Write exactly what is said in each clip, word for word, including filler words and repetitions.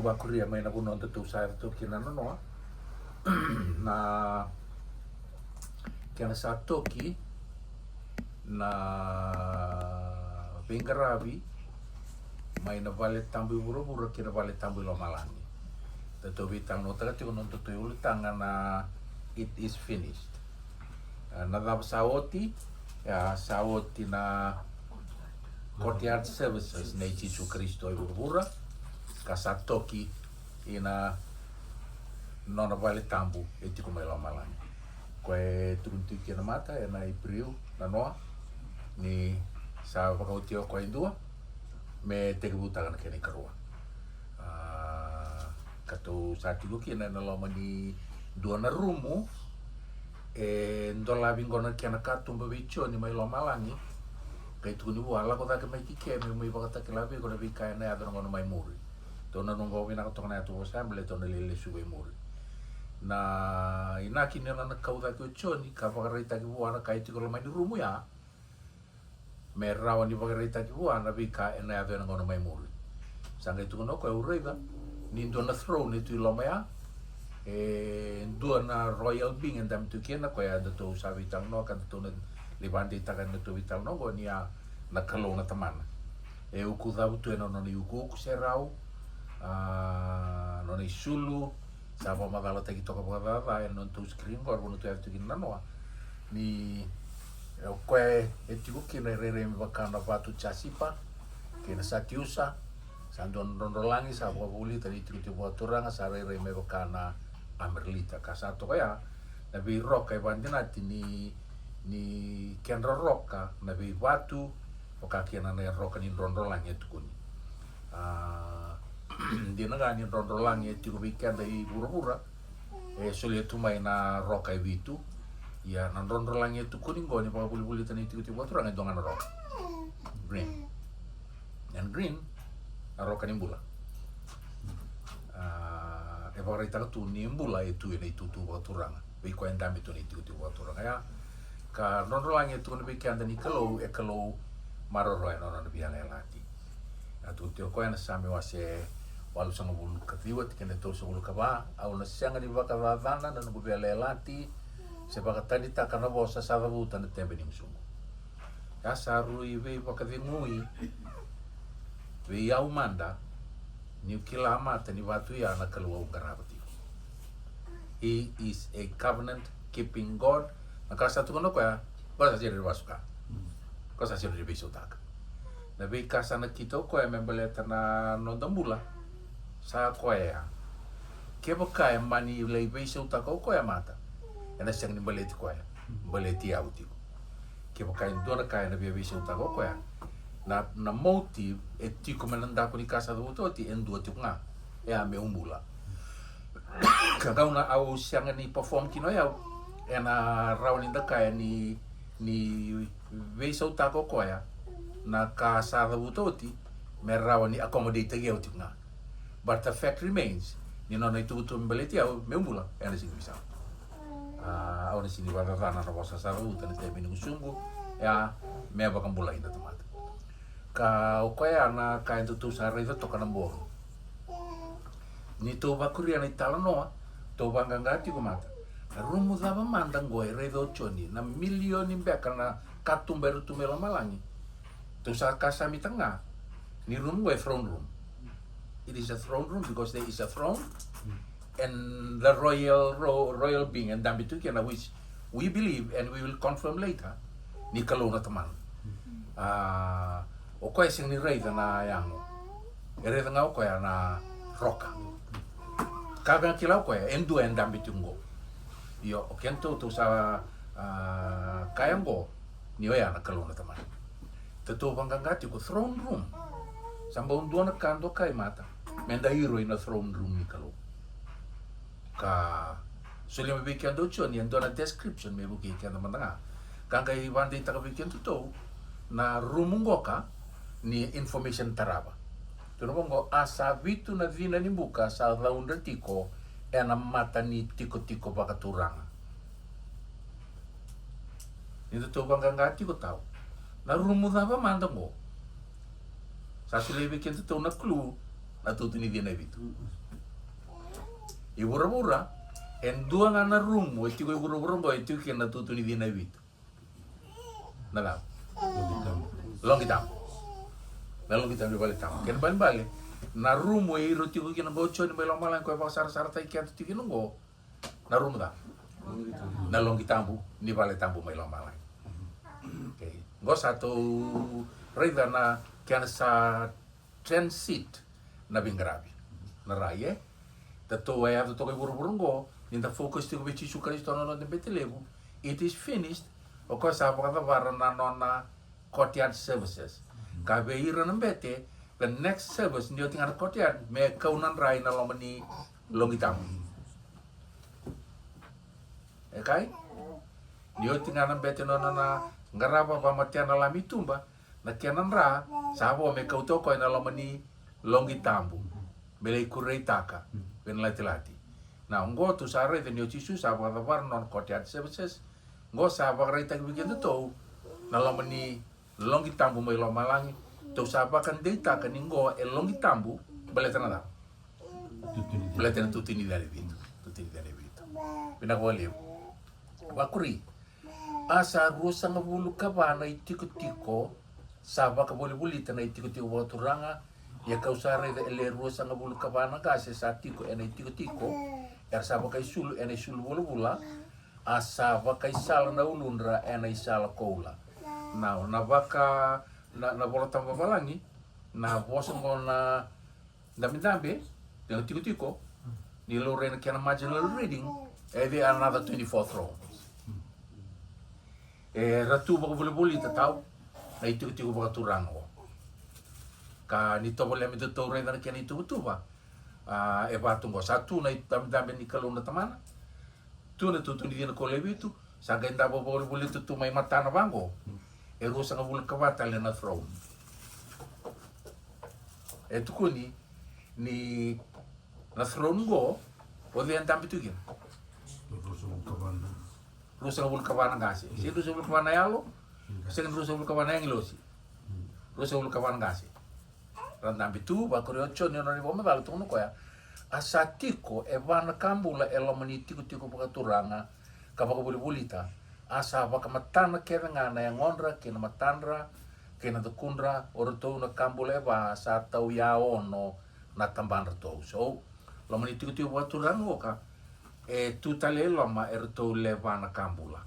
vakuria mai na vanua datou sa yaco toka kina na noa. Na kena sa toki na veiqaravi mai na vale tabu i vuravura kei na vale tabu i lomalagi. Datou veitalanoataka tiko na nodatou ulutaga na it is finished. A, na cava sa oti? Ia, sa oti na courtyard services nei Jisu Karisito i vuravura, ka sa toki ina nona vale tabu e tiko mai lomalagi. Koya e tukuni tiko kina mata ena Iperiu na noa ni sa vakaotia o koya e dua me tekivutaka na kena ikarua. A, ka tou sa tiko kina ena loma ni dua na rumu e dolavi qo na kena katuba vei Joni mai lomalagi. Qai tukuni vua, lako cake mai ki ke meu mai vakatakila vei iko na veika ena yaco ena gauna mai muri. Tou nanuma qo vinaka toka na yatu vosa ya, baleta tou na lai lesuva i muri. Na inaki ni nona kau cake o Joni ka vakaraitaki vua na ka e tiko loma ni rumu ya, me rawa ni vakaraitaki vua na veika ena yaco ena gauna mai muri. Sa qai tukuna o koya, au raica ni dua na throne e tu i loma ya, e dua na royal being e dabe tu kina, koya datou sa veitalanoa ka datou na lai vakadeitaka ena nodatou veitalanoa oqo ni a na Kalou na Tamana. E ukucavu tu ena nona iukuuku serau, a, nona isulu, sa vakamacalataki toka vakacaca ena nodatou screen qo, era vanatu yaco tu kina na noa. Ni, e, o koya e tiko kina e rairai me vaka na vatu jasipa kei na satiusa, sa dua na drodrolagi sa vakavulica na itikotiko vakaturaga, sa rairai me vaka na amerelita, ka sa toka ya na veiroka e vakadinati ni, ni kedra roka na veivatu, vaka kina na roka ni drodrolagi e tukuni. A, dina ga ni drodrolagi e tiko vei keda i vuravura, e solia tu mai na roka e vitu. Ia na drodrolagi e tukuni qo ni vakavolivolita na itikotiko vakaturaga e dua ga na roka. Green. And green, na roka ni bula. A, e vakaraitaka tu ni bula e tu ena itutu vakaturaga vei koya e dabe tu ena itikotiko vakaturaga ya. Ka drodrolagi e tukuna vei keda ni Kalou, e Kalou maroroya na nona veiyalayalati. A tukuna tiko o koya ena Same wase walusagavulu ka ciwa, tikina e tolusagavulu ka va, au na sega ni vakacacana na noqu veiyalayalati se vakatanitaka na vosa sa cavuta na tebe ni gusuqu. Ia sa rui veivakacegui vei au mada niu kila mata ni vatu ya na Kalou au qarava tiko. He is a covenant keeping God. Na ka sa tukuna o koya, koya sa sega ni vasuka. Koya sa sega ni veisautaka. Na veika sa nakita o koya me baleta na noda bula, sa koya ya. Kevaka e mani lai veisautaka o koya mata, ena sega ni baleti koya, baleti au tiko. Kevaka e dua na ka ena via veisautaka o koya, na, na motive e tiko mai na daku ni ka sa cavuta oti e dua tiko ga, e a meu bula. Ka gauna au sega ni perform kina o yau ena rawa ni da kaya ni, ni veisautaka o koya na ka sa cavuta oti me rawa ni accommodate-taki au tiko ga. But the fact remains ni nona ituvatuva me baleti au meu bula, ena sega ni veisau. A, au na sega ni vakacacana na vosa sa cavuta na tebe ni gusuqu, ia me vakabulai na tamata. Ka o koya na ka e datou sa raica toka na boru. Ni tou vakuria na italanoa, tou vaqaqa tiko mada. Na rumu cava mada qo e raica o Joni, na milioni beka na katuba era tu mai lomalagi. Tou sa kasamitaka ga ni rumu qo e throne room. It is a throne room because there is a throne and the royal, ro-, royal being e dabe tu kina, which we believe and we will confirm later ni Kalou na Tamana. A, o koya e sega ni raica na yago, e raica ga o koya na roka. Ka ga kila o koya e dua e dabe tiko qo. Io, o kedatou tou sa, a, kaya qo ni oya na Kalou na Tamana. Datou vaqaqa tiko throne room. Sa bau dua na ka dokai mata me da iroi na throne room ni Kalou. Ka solia mai vei keda o Joni e dua na description me vukei keda mada ga. Ka qai vakadeitaka vei kedatou na rumu qoka ni information tarava. Tukuna vaqo, a sa vitu na cina ni buka sa caudre tiko ena mata ni tikotiko vakaturaga. Ni datou vaqaqa tiko tau, na rumu cava mada qo? Sa solia vei kedatou na clue Na tutu ni cina e vitu. I vuravura, e dua ga na rumu e tiko i vuravura oqo e tiko kina na tutu ni cina e vitu. Na cava? Loqi tabu. Na loqi tabu ni vale tabu. Kena ibalebale, na rumu e iro tiko kina oqo o Joni mai lomalagi, koya e vakasarasarataki keda tiko kina oqo. Na rumu cava? Na loqi tabu ni vale tabu mai lomalagi. Okay. Oqo sa tou raica na kena sa transit na veiqaravi. Na rai, e? Datou a yaco toka i vuravura oqo, ni da focus tiko vei Jisu Karisito na noda bete levu. It is finished. O koya sa vakacavara na nona courtyard services. Ka vei ira na bete, the next service, ni oti ga na courtyard, me kau na dra ena loma ni loqi tabu. E kai? Ni oti ga na bete nona na qarava, vamatea na lami i tuba, na kena dra sa vo me kauta o koya ena loma ni loqi tabu, me lai kureitaka vei na latilati. Na oqo tou sa raica ni o Jisu sa vakacavara na nona courtyard services. Oqo sa vakaraitaki vei kedatou na loma ni loqi tabu mai lomalagi. Tou sa vakadeitaka ni oqo e loqi tabu baleta na cava? Baleta na tutu ni cina e vitu. Tutu ni cina e vitu. Vinaka vakalevu. Vakuri. A sa ruasagavulu ka va na itikotiko sa vakavolivolita na itikotiko vakaturaga. Ia kau sa raica e le ruasagavulu ka va na qase sa tiko ena itikotiko, era sa vakaisulu ena isulu vulavula, a sa vakaisala na uludra ena isala koula. Na, na vaka, na, na Vola Tabu vavalagi, na vosa oqo na dabedabe, na tikotiko, ni laurai na kena marginal reading, e, there are another twenty-four thrones. Era tu vakavolivolita tau na itikotiko vakaturaga oqo. Ka ni tovolea me datou raica na kena ituvatuva, a, e va tu oqo. Sa tu na idabedabe ni Kalou na Tamana, tu na tutu ni cina koula e vitu, sa qai davo vakavolivolita tu mai matana vaqo. E ruasagavulu ka va tale na throne. E tukuni ni na throne qo, o cei e dabe tu kina? Ruasagavulu ka va na qase. Se ruasagavulu ka va na yalo, se ruasagavulu ka va na agilosi. Ruasagavulu ka va na qase. Ra dabe tu, vakuri o Joni ena nona ivakamacala, tukuna o koya, a sa tiko e va na ka bula e loma ni tikotiko vakaturaga, ka vakavolivolita, a sa vakamatana kece ga na yagodra kei na matadra kei na cakudra, o ratou na ka bula e va, sa tauyaono na tabadratou. So, loma ni tikotiko vakaturaga oqo ka e tu tale i loma e ratou le va na ka bula.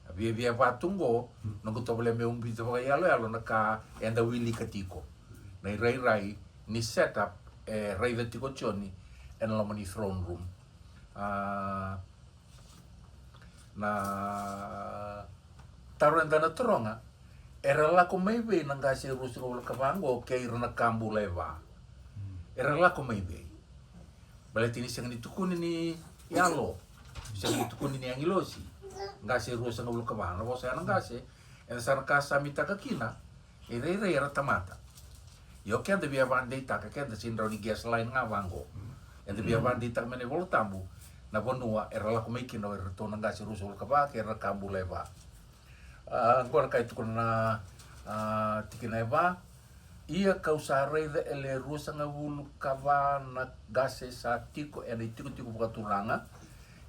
A viavia va tu oqo, noqu tovolea meu biuta vakayaloyalo na ka eda wilika tiko, na irairai ni setup e raica tiko o Joni ena loma ni throne room. A, na taro eda na taroga, era lako mai vei na qase e ruasagavulu ka va oqo kei ira na ka bula e va? Era lako mai vei? Baleta ni sega ni tukuni ni yalo, sega ni tukuni ni agilosi. Qase e ruasagavulu ka va, na vosa ya na qase, eda sa na kasamitaka kina, e rairai era tamata. Ia o keda via vakadeitaka, keda se drau ni gas line ga vaqo. Eda via vakadeitaka mai na iVola Tabu na vanua era lako mai kina o iratou na qase e ruasagavulu ka va kei ira na ka bula e va. A, oqo na ka e tukuna na, a, tikina e va. Ia kau sa raica e le ruasagavulu ka va na qase sa tiko ena itikotiko vakaturaga,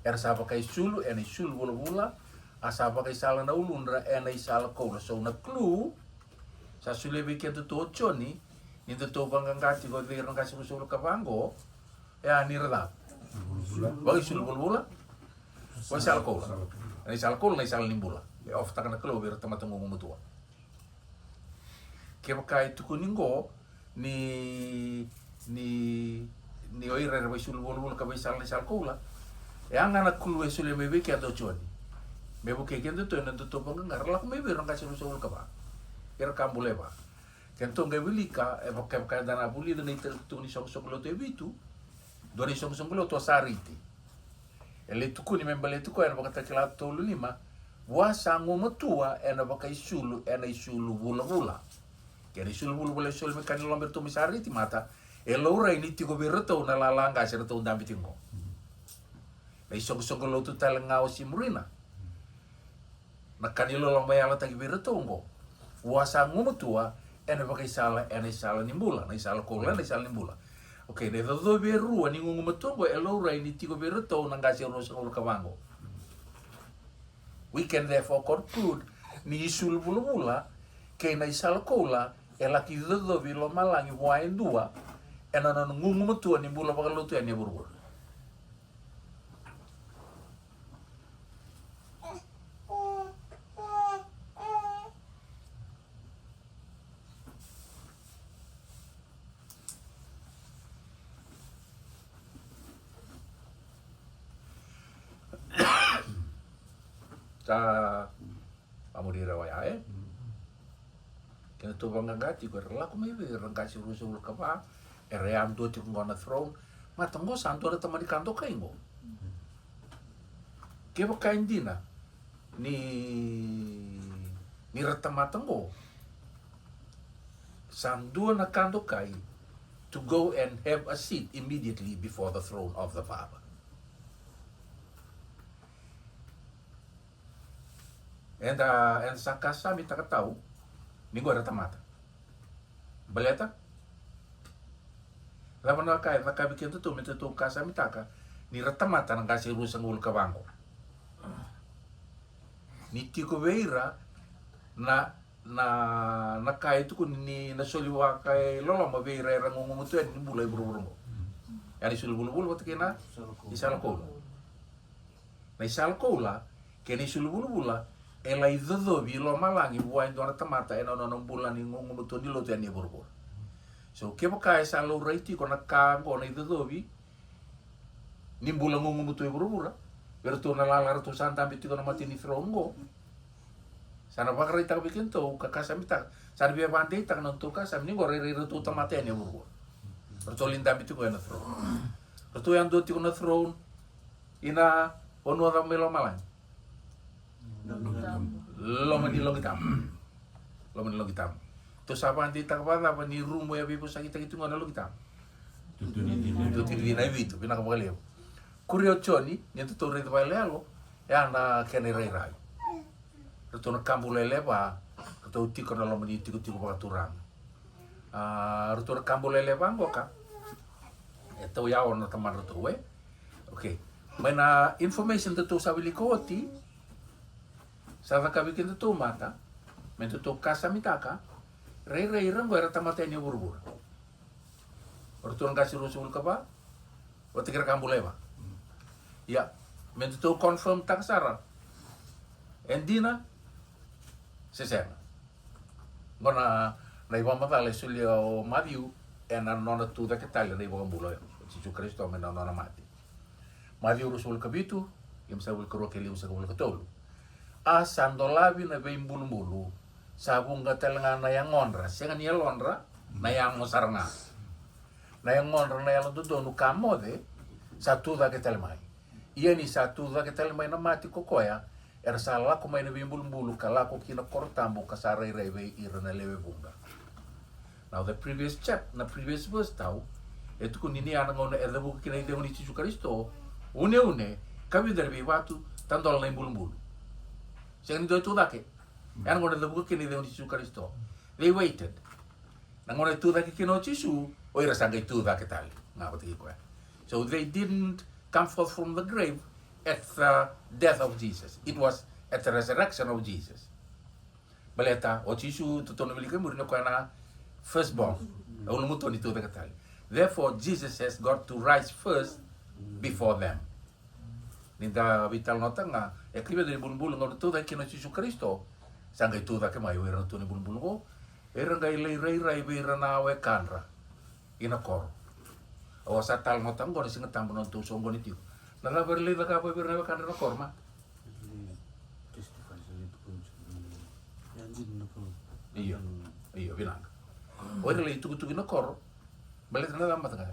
era sa vakaisulu ena isulu vulavula, a sa vakaisala na uludra ena isala koula. So na clue sa solia vei kedatou o Joni, ni datou vaqaqa tiko vei ira na qase e ruasagavulu ka va qo, e a ni ra cava? Vakaisulu vulavula, vakaisala koula. Ena isala koula, na isala ni bula e offer-taka na Kalou vei ira tamata gugumatua. Kevaka e tukuni qo ni, ni, ni o ira era vakaisulu vulavula ka vakaisala na isala koula, e a ga na clue e solia mai vei keda o Joni me vukei kedatou ena nodatou vaqaqa, ra lako mai vei ira na qase e ruasagavulu ka va, ira na ka bula e va. Kedatou qai wilika, e vaka, kevaka eda na vulica na italanoa ni soqosoqo lotu e vitu, dua na isoqosoqo lotu o Sariti. E lai tukuni me baleti koya ena Vakatakila tolu lima, vua sa gumatua ena vakaisulu ena isulu vulavula. Kei na isulu vulavula e soli me ka ni loma iratou mai Sariti, mata, e laurai ni tiko vei iratou na lala qase eratou dabe tiko qo. Na isoqosoqo lotu tale ga o Simurina, na ka ni loloma e yalataki vei iratou oqo. Vua sa gumatua ena vakaisala, ena isala ni bula, na isala koula, ena isala ni bula. Okay, na icocovi e rua ni gugumatua oqo e laurai ni tiko vei iratou na qase ruasagavulu ka va oqo. We can therefore conclude ni isulu vulavula kei na isala koula e laki cocovi lomalagi vua e dua ena nona gugumatua ni bula vakalotu yani e vuravura. Sa a muri ira oya, e? Kena tou vaqaqa tiko era lako mai vei ira na qase ruasagavulu ka va, era yadua tiko qo na throne. Mata qo sa dua na tamani ka dokai qo. Kevaka e dina ni, ni ra tamata qo, sa dua na ka dokai to go and have a seat immediately before the throne of the Father. Eda, eda sa kasamitaka tau ni qo era tamata. Baleta cava na ka e cakavi kedatou me datou kasamitaka ni ra tamata na qase ruasagavulu ka va qo? Ni tiko vei ira na, na, na ka e tukuni ni na soli vakailoloma vei ira era gugumatua yani ni bula e vuravura qo. Ia na isulu vulavula vata kei na isala koula. Na isala koula kei na isulu vulavula e lai cocovi lomalagi vua e dua na tamata ena nona bula ni gugumatua ni lotu yani e vuravura. So kevaka e sa laurai tiko na ka oqo na icocovi ni bula gugumatua e vuravura, vei iratou na lala ratou sa dabe tiko na mata ni throne oqo, sa na vakaraitaka vei kedatou ka kasamitaka, sa na via vakadeitaka na nodatou kasami ni qo rairai iratou tamata yani e vuravura. Ratou lai dabe tiko ena throne. Ratou yadua tiko na throne. Ina vanua cava mai lomalagi? Loma ni loqi tabu. Loma ni loqi tabu. Tou sa vakadeitaka vakacava ni rumu e veivosakitaki tiko na loqi tabu? Tutu ni tinai vitu. Vinaka vakalevu. Kuria o Joni ni datou raica vakayaloyalo, ya na kena irairai. Ratou na kabula e lewe va, ratou tiko na loma ni tikotiko vakaturaga. A, ratou na kabula e lewe va qoka. E tauyawa na tamadratou, e? Okay. Mai na information datou sa wilika oti, sa cakavi kedatou mata me datou kasamitaka, rairai ira qo era tamata yani e vuravura. O ratou na qase ruasagavulu ka va, vata kei ira kabula e va. Ia, me datou confirm taka sara e dina se sega. Qo na, na ivakamacala e solia o Maciu ena nona tucake tale na iVakabula o Jisu Karisito mai na nona mate. Maciu ruasagavulu ka vitu, limasagavulu ka rua kei limasagavulu ka tolu. A sa dolavi na veibulubulu, sa vuqa tale ga na yagodra, sega ni yalodra, na yago sara ga. Na yagodra na yalododonu ka moce, sa tucake tale mai. Ia ni sa tucake tale mai na mate ko koya, era sa lako mai na veibulubulu ka lako ki na koro tabu ka sa rairai vei ira na lewe vuqa. Now the previous chap, na previous verse tau, e tukuni ni ya na gauna e cavuka kina na icegu ni Jisu Karisito, uneune, kavica na veivatu, tadola na ibulubulu. Sega ni dua e tu cake. Ya na gauna e cavuka kina na icegu ni Jisu Karisito. They waited. Na gauna e tu cake kina o Jisu, o ira sa qai tu cake tale ga vata kei koya. So they didn't come forth from the grave at the death of Jesus. It was at the resurrection of Jesus. Baleta o Jisu, tou na wilika e muri, ni o koya na firstborn, e ulumatua ni tu cake tale. Therefore Jesus has got to rise first before them. Ni da veitalanoataka ga, e kavica na ibulubulu gauna tu cake kina o Jisu Karisito, sa qai tu cake mai o ira na tu na ibulubulu qo, era qai lai rairai vei ira na wekadra ina koro. Au a sa talanoataka qo na Siga Tabu na nodatou soqoni tiko. Na cava era lai cakava vei ira na wekadra na koro, ma? Io, io, vinaka. O ira lai tukutuku ina koro, baleta na cava, mataqali?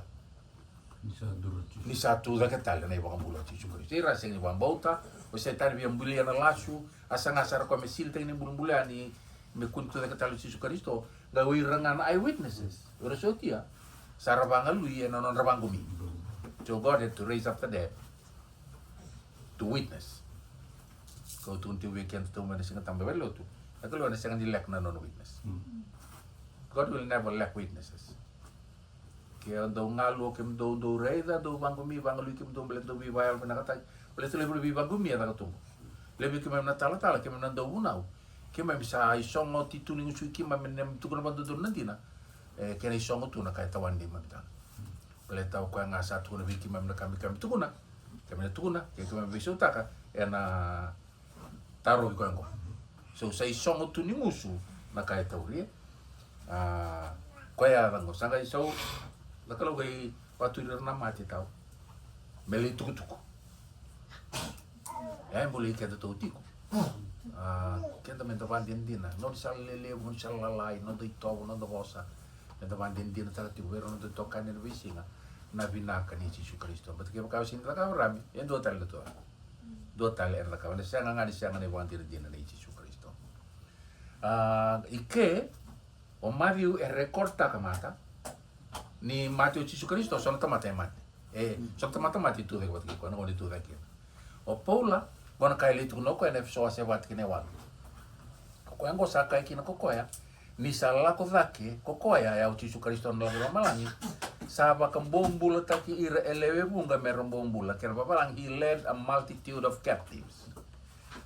Ni sa tu cake tale na iVakabula o Jisu Karisito. Ira sega ni vakabauta, o Setani via bulia na lasu, a saga sara koya me silitaki na ibulubulu yani, me kua ni tu cake tale o Jisu Karisito. Qai o ira ga na eyewitnesses, o ira sotia, sa ra vagalui ena nodra vaqumi. So God had to raise up the dead to witness. Kau tukuna tiko vei kedatou mai na Siga Tabu, veilotu, na Kalou ena sega ni lack na nona witness. Mm. God will never lack witnesses. Ke o dau galu, o kemudou dau raica, dau vaqumi, vaqalui kemudou, baleta dau veivakayalovinakataki. Baleta levu na veivaqumi e caka tu qo. Levu vei keimami na talatala, keimami na dauvunau, keimami sa isogo oti tu ni gusu i keimami me neimami tukuna vakadodonu na dina. E kena isogo tu na ka e tawani neimami tale. Baleta o koya ga sa tukuna vei keimami na ka me keimami tukuna, keimami na tukuna, ke keimami veisautaka, ena tarovi koya qo. So sa isogo tu ni gusu na ka e tauri. A, koya yaca qo, sa qai sau na Kalou qai vakaturi ira na mate, tau, me lai tukutuku. E a bulai keda tou tiko. A, keda meda vakadinadina, noda sala lelevu, noda sala lalai, noda itovo, noda vosa, meda vakadinadinataka tiko vei ira na noda itokani ena veisiga na vinaka nei Jisu Karisito. Baleta kevaka o sega ni cakava, Rami, e dua tale na tu, dua tale ena cakava. Ena sega ga ni sega na ivakadinadina nei Jisu Karisito. A, i ke o Maciu e rekordtaka mata ni mate o Jisu Karisito, so na tamata e mate. E so na tamata mate e tucake vata kei koya na gauna e tucake kina. O Paula, qo na ka e lai tukuna o koya ena Efeso wase va tikina e walu. O koya qo sa kaya kina ko koya ni sa lako cake ko koya, e a o Jisu Karisito, na lako i lomalagi, sa vakabobulataki ira e lewe vuqa me ra bobula, kena vavalagi, he led a multitude of captives.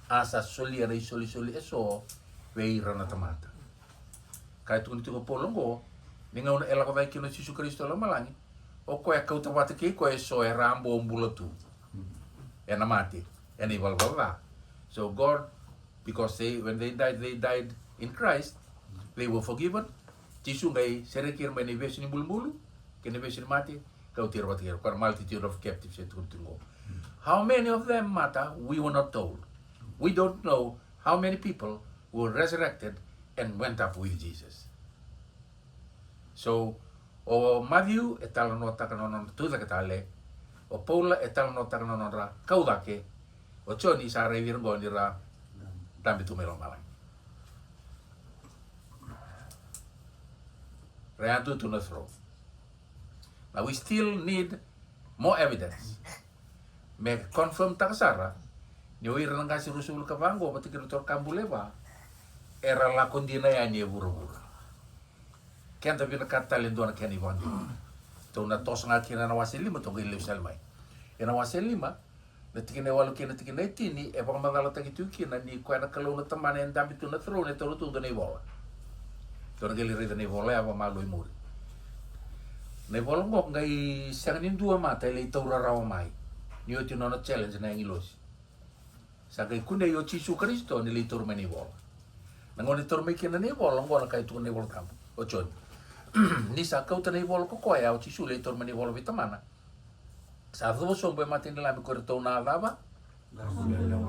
A sa solia na isolisoli eso vei ira na tamata. Ka e tukuna tiko o Paula qo, ni gauna e lako cake kina o Jisu Karisito i lomalagi, o koya e kauta vata kei koya eso era a bobula tu ena mate, ena ivalavala ca. So God, because they, when they died, they died in Christ, they were forgiven. Jisu qai sereki ira mai na ivesu ni bulubulu kei na ivesu ni mate, kauti ira vata kei ira, ko na multitude of captives e tukuna tiko qo. How many of them, mata, we were not told. We don't know how many people were resurrected and went up with Jesus. So o Maciu e talanoataka na nona tucake tale, o Paula e talanoataka na nodra kau cake, o Joni sa raici ira qo ni ra dabe tu mai lomalagi. Ra yadua tu na throne. Now we still need more evidence me confirm taka sara ni o ira na qase ruasagavulu ka va qo vata kei iratou na ka bula e va era lako dina yani e vuravura. Keda vinakata tale e dua na kena ivakadinadina. Tou na toso ga kina na wase lima, tou qai lesu tale mai. Ena wase lima, na tikina e walu kei na tikina e tini, e vakamacalataki tiko kina ni koya na Kalou na Tamana e dabe tu na throne e taura tu dua na ivola. Tou na qai lai raica na ivola ya vakamalua i muri. Na ivola qo qai sega ni dua mata e lai taura rawa mai ni oti na nona challenge na agilosi. Sa qai kunei o Jisu Karisito ni lai taura mai na ivola. Na gauna e taura mai kina na ivola, oqo na ka e tukuna na iVola Tabu o Joni. Ni sa kauta na ivola ko koya, o Jisu lai taura mai na ivola vei Tamana. Sa cuva sobu e mata ni Lami ko iratou na cava?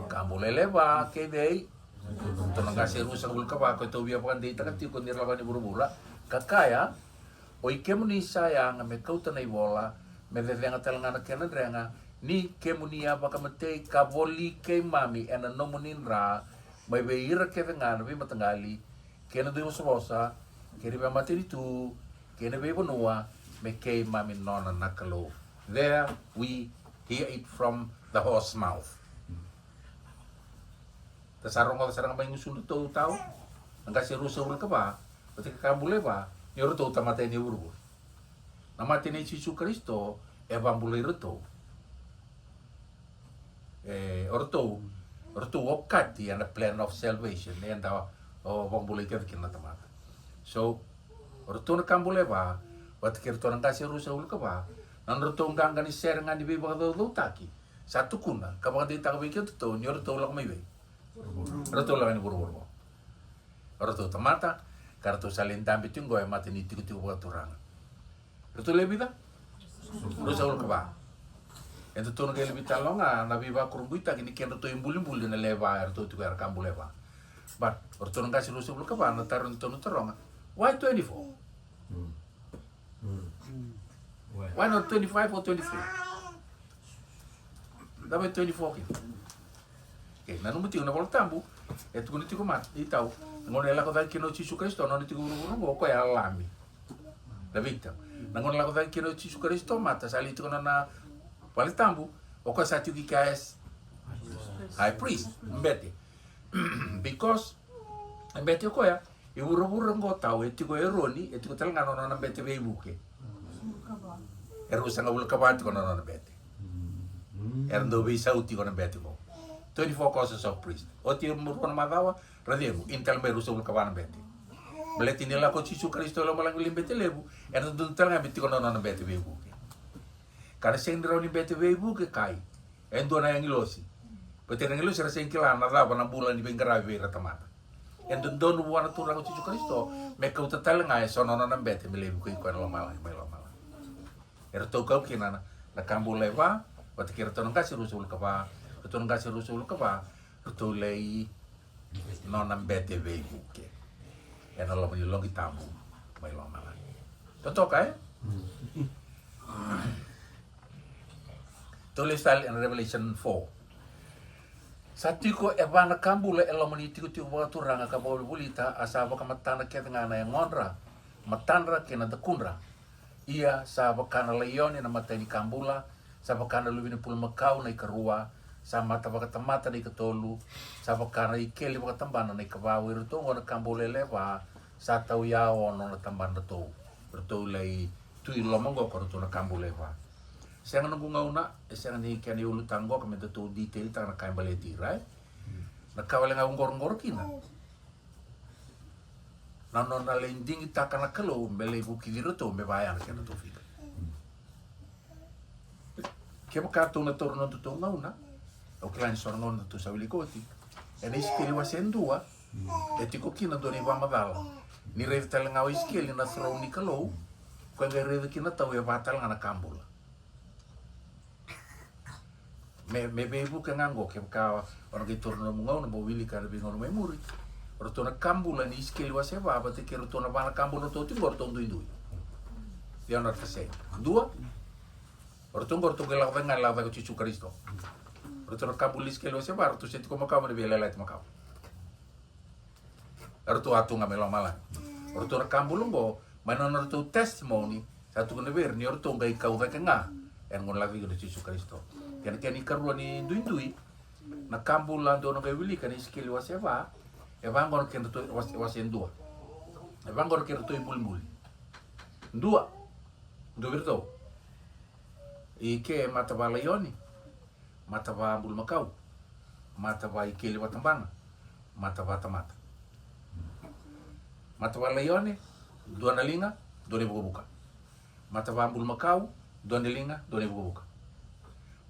Ka bula e levu kei cei? Iratou na qase e ruasagavulu ka va ko iratou via vakadeitaka tiko ni ra lako yani vuravura, ka kaya, oi kemuni sa yaga me kauta na ivola, me cecega tale ga na kena drega, ni kemuni a vakamatei ka voli keimami ena nomuni dra mai vei ira kece ga na veimataqali, kei na duivosavosa, kei na veimatanitu, kei na veivanua, me keimami nona na Kalou. There we hear it from the horse mouth. Da sa rogoca sara ga mai gusudratou tau na qase e ruasagavulu ka va, vata kei ka bula e va, ni o iratou tamata yani e vuravura. Na mate nei Jisu Karisito e vakabulai iratou. E, o ratou, o ratou okati ena plan of salvation eda, o, vakabulai kece kina na tamata. So o ratou na ka bula e va, vata kei ratou na qase e ruasagavulu ka va, na nodratou qaqa ni sere ga ni veivakacaucautaki, sa tukuna ka vakadeitaka vei kedatou ni o ratou lako mai vei? O ratou lako yani vuravura. O ratou tamata ka ratou sa lai dabe tiko qo e mata ni tikotiko vakaturaga. Ratou lewe vica? Ruasagavulu ka va. Edatou na qai lewe vica tale ga na veivakurabuitaki ni kedratou ibulibuli na lewe va eratou tiko era ka bula e va. But o ratou na qase ruasagavulu ka va, na taro edatou na taroga, why twenty-four? Why not twenty-five or twenty-three? Cava e twenty-four kina? Okay, nanuma tiko na iVola Tabu e tukuna tiko mata, i tau, na gauna e lako cake kina o Jisu Karisito, na nona tiko vuravura oqo, o koya a Lami. Na vita, na gauna e lako cake kina o Jisu Karisito mata, sa lai tiko na nona vale tabu, o koya sa tiko i kea as high priest, bete. Because e bete o koya I vuravura qo tau e tiko o Eroni, e tiko tale ga na nona bete veivuke. E ruasagavulu ka va tiko na nona bete. Era dau veisau tiko na bete qo. Twenty-four courses of priest. Oti e rua na macawa, ra cegu, ini tale mai ruasagavulu ka va na bete. Baleta ni lako o Jisu Karisito i lomalagi, lai bete levu, era dodonu tale ga me tiko na nona bete veivuke. Ka na sega ni rawa ni bete veivuke, kai, e dua na agilosi. Baleta na agilosi era sega ni kila na cava na bula ni veiqaravi vei ira tamata. E dodonu vua na Turaga o Jisu Karisito me kauta tale ga e so na nona bete me lai vukei koya na lomalagi, mai lomalagi. Eratou kau kina na, na ka bula e va, vata kei ratou na qase ruasagavulu ka va, ratou na qase ruasagavulu ka va, ratou lai nona bete veivuke ena loma ni loqi tabu mai lomalagi. Totoka, e? Tou lesu tale ena Revelation four. Sa tiko e va na ka bula e loma ni tikotiko vakaturaga ka vakavolivolita, a sa vakamatana kece ga na yagodra, matadra kei na dakudra. Ia sa vaka na laioni na imatai ni ka bula, sa vaka na luve ni bulumakau na ikarua, sa mata vakatamata na ikatolu, sa vaka na ikeli vakatabana na ikava. O iratou oqo na ka bula e lewe va, sa tauyaono na tabadratou. Ratou lai tu i loma oqo ko ratou na ka bula e va. Sega noqu gauna, e sega ni kena iulutaga oqo ka me datou detail taka na ka e baleti ira, e? Na ka wale ga au qoroqoro kina, na nona lai digitaka na Kalou me lai vukici iratou me vaya na kedratou fika. Kevaka tou na taura nodatou gauna, au kila ni so na gauna tou sa wilika oti, ena Isikeli wase dua, e tiko kina dua na ivakamacala. Ni raica tale ga o Isikeli na throne ni Kalou, koya qai raica kina tau e va tale ga na ka bula. Me, me veivuke ga oqo, kevaka o na qai taura na nomu gauna mo wilika ena veigauna mai muri. O ratou na ka bula ni Isikeli wase va, vata kei ratou na va na ka bula ratou tiko, ratou duidui. They are not the same. Dua. O ratou oqo ratou qai lako cake ga, lako cake o Jisu Karisito. O ratou na ka bula ni Isikeli wase va, ratou se tiko makawa mai na veiyalayalati makawa. Eratou a tu ga mai lomalagi. O ratou na ka bula oqo, mai na nodratou testimony, sa tukuna vei ira ni o ratou qai kau cake ga ena gauna lako cake kina o Jisu Karisito. Kei na kena ikarua ni duidui, na ka bula dou na qai wilika ena Isikeli wase va, e va oqo na kedratou, wase, wase dua. E va oqo na kedratou ibulibuli. Dua. Dua vei iratou. I ke mata va laioni, mata va bulumakau, mata va ikeli vakatabana, mata va tamata. Mata va laioni, dua na liga, dua na ivukavuka. Mata va bulumakau, dua na liga, dua na ivukavuka.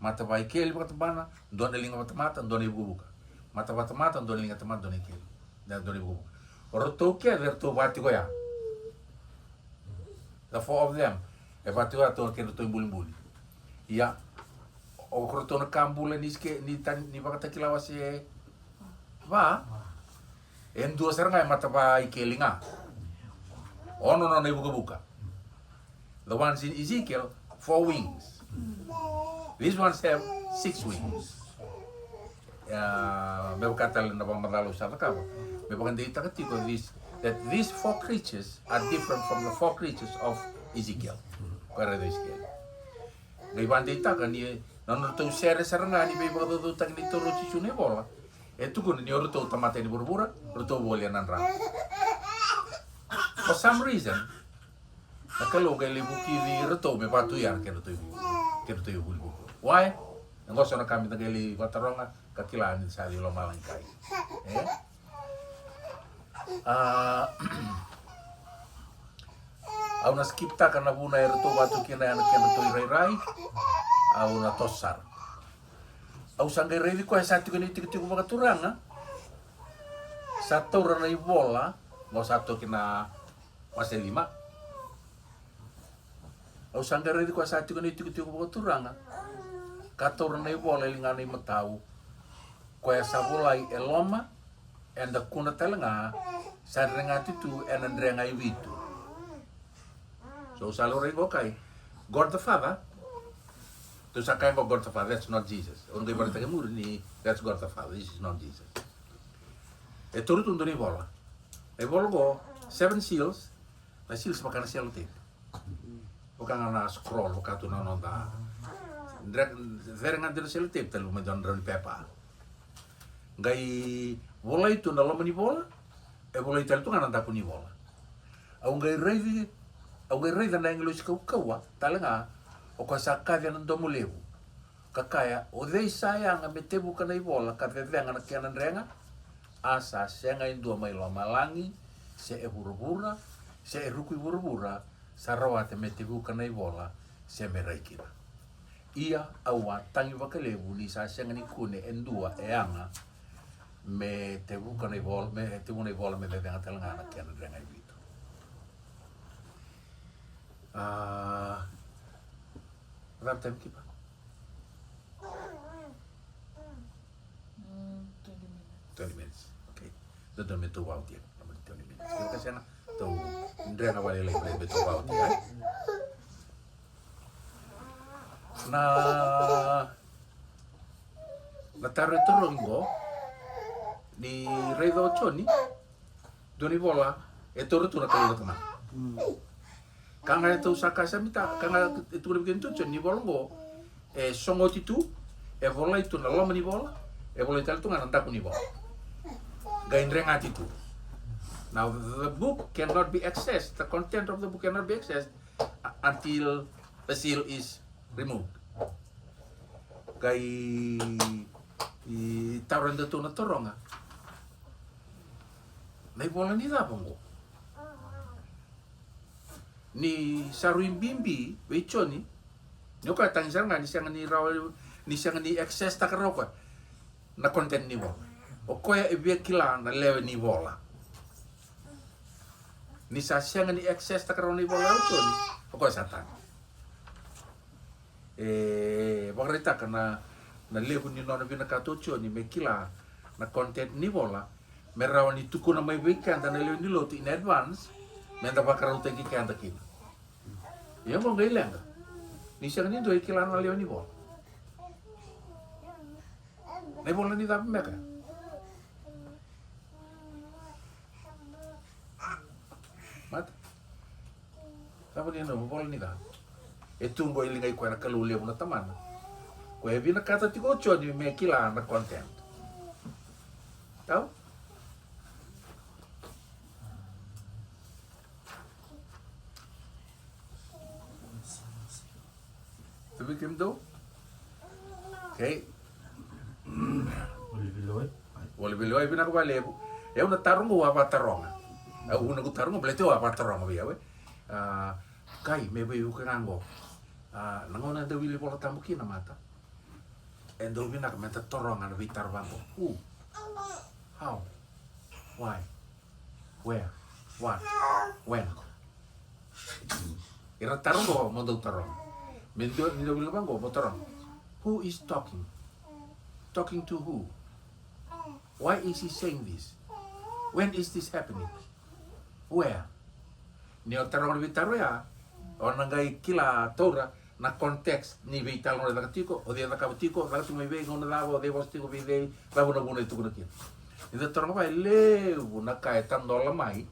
Mata va ikeli vakatabana, dua na liga vakatamata, dua na ivukavuka. Mata va tamata, dua na liga tamata, dua na ikeli, dua na ivukavuka. O ratou kece eratou va tiko ya. The four of them. E va tiko ya, ratou na kedratou ibulibuli. Ia, o ratou na ka bula ni Isike, ni tani, ni Vakatakila wase va. E dua sara ga e mata va ikeli ga. Ono nona ivukavuka. The ones in Ezekiel, four wings. These ones have six wings. Ia, me vaka tale na vakamacala au sa cakava, me vakadeitaka tiko this, that these four creatures are different from the four creatures of Ezekiel. Ko era Ezekiel. Qai vakadeitaka ni na nodratou sere sara ga ni veivakacaucautaki ni taura o Jisu na ivola. E tukuna ni o ratou tamata ni vuravura, ratou volia na dra. For some reason, na Kalou qai lai vukici iratou me vatu ya na kedratou ivu, kedratou ivulivuku. Why? E qo so na ka me da qai lai vakataroga ka kila ni sa i lomalagi kai. E? Ah, au na skip taka na vuna eratou vatu kina ya na kedratou irairai. Au na toso sara. Au sa qai raici koya sa tiko ni tikotiko vakaturaga. Sa taura na ivola, qo sa toki na wase lima. Au sa qai raici koya sa tiko ni tikotiko vakaturaga, ka taura na ivola e ligana imatau. Koya sa volai e loma, eda kuna tale ga, sa dregati tu ena drega e vitu. So, sa laurai qo kai God the Father. Tou sa kai qo God the Father, that's not Jesus. O na qai vakaraitaka e muri ni that's God the Father, this is not Jesus. E taura tu dua na ivola. Na ivola qo, seven seals, na seals vaka na sellotape. Vaka ga na scroll, vaka tu na noda. Dre, cere ga dua na sellotape, tale mai dua na drau ni pepa. Qai volai tu na loma ni vola, E volai tale tu ga na daku ni vola. Au qai raici, au qai raica na agilosi kaukauwa tale ga, o koya sa kaci ena domo levu ka kaya, o cei sa yaga me tevuka na ivola ka cecega na kena drega? A sa sega e dua mai lomalagi, se e vuravura, se e ruku i vuravura, sa rawata me tevuka na ivola se me rai kina. Ia au a tagi vakalevu ni sa sega ni kune e dua e yaga me tevuka na ivola, me tevuka na ivola me cecega tale ga na kena drega e vitu. A, cava time keeper? Mm, twenty minutes. Twenty minutes. Okay. Dodonu me tou vautia. Twenty minutes. Kevaka sega, tou drega vakalailai me tou vautia. Na, na taro e tarogi qo, ni raica o Joni, dua ni vola e taura tu na Kalou na Tamana. Ka ga e tou sa ka sa mita, ka ga e tukuna vei keda tu o Joni, ni vola qo e sogoti tu, e volai tu na loma ni vola, e volai tale tu ga na daku ni vola. Qai dregati tu. Now the book cannot be accessed, the content of the book cannot be accessed until the seal is removed. Qai taro e datou na taroga. Na ivola ni cava qo? Ni sa rui bibi vei Joni. Ni o koya tagi sara ga ni sega ni rawa, ni sega ni access taka rawa o koya na content ni vola. O koya e via kila na lewe ni vola. Ni sa sega ni access taka rawa na ivola o Joni, o koya sa tagi. E vakaraitaka na, na levu ni nona vinakata o Joni me kila na content ni vola, me rawa ni tukuna mai vei keda na lewe ni lotu in advance, me da vakarautaki keda kina. Ia qo qai leqa ni sega ni dua e kila na lewe ni vola. Na ivola ni cava me ka? Mata. Cava ni na ivola ni cava? E tu qo e liga i koya na Kalou levu na Tamana. Koya e vinakata tiko o Joni me kila na content. Tau? Tuvei kemudou. Okay. Voliviloi. Voliviloi, vinaka vakalevu. Au na taro qo au a vakataroga. Au na qu taro qo baleta au a vakataroga vei au e. A, kai, me veivuke ga qo. A, na gauna e dau wili Vola Tabu kina, mata, e dau vinaka me da taroga na veitaro vaqo. Who? How? Why? Where? What? When? Ira taro qo mo dau taroga. Me dua ni dau wili vaqo mo taroga. Who is talking? Talking to who? Why is he saying this? When is this happening? Where? Ni o taroga na veitaro ya, o na qai kila taura na context ni veitalanoa e caka tiko, o cei e cakava tiko, caka tiko mai vei, gauna cava, o cei vosa tiko vei cei, cava na vuna e tukuna kina. Ni da taroga va e levu na ka e tadola mai